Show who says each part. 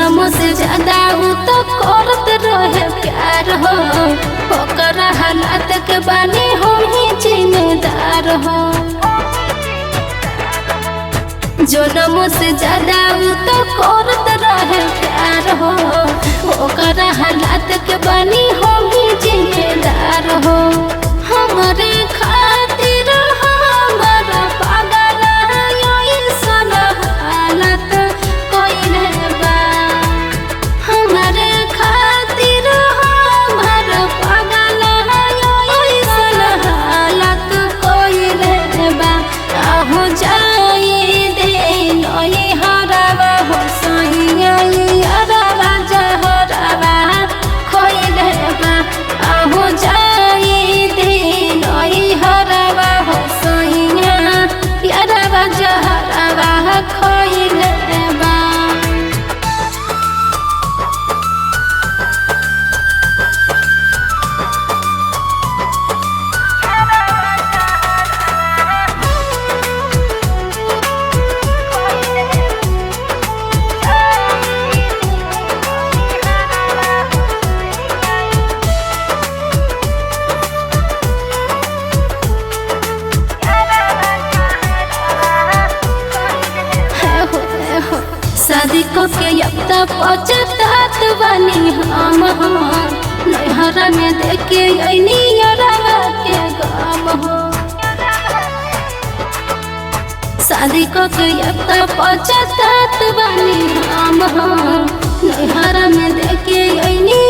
Speaker 1: जनम से ज्यादा उ तो करत रहे प्यार हो, ओकर हालात के बानी हम ही जिम्मेदार हो। जनम से ज्यादा उ तो करत रहे प्यार हो, ओकर हालात के बानी हम ही जिम्मेदार हो। हमरे खातिर हमारा पागल ऐसन हालत कइले बा, हमरे खातिर हमारा पागल ऐसन हालत कइले बा। आहो जाई दे नई हरावा हो सैया हरावा जहरावा खइले बा। आहो जाई दे नई हरावा हो सैया हरावा जहरावा खइले बा। शादी को के अब तक पछतात बानी हम हो, नैहरा में देखे ऐनी अरवा के गम हो। शादी को के अब तक पछतात बानी हम हो, नैहरा में देखे ऐनी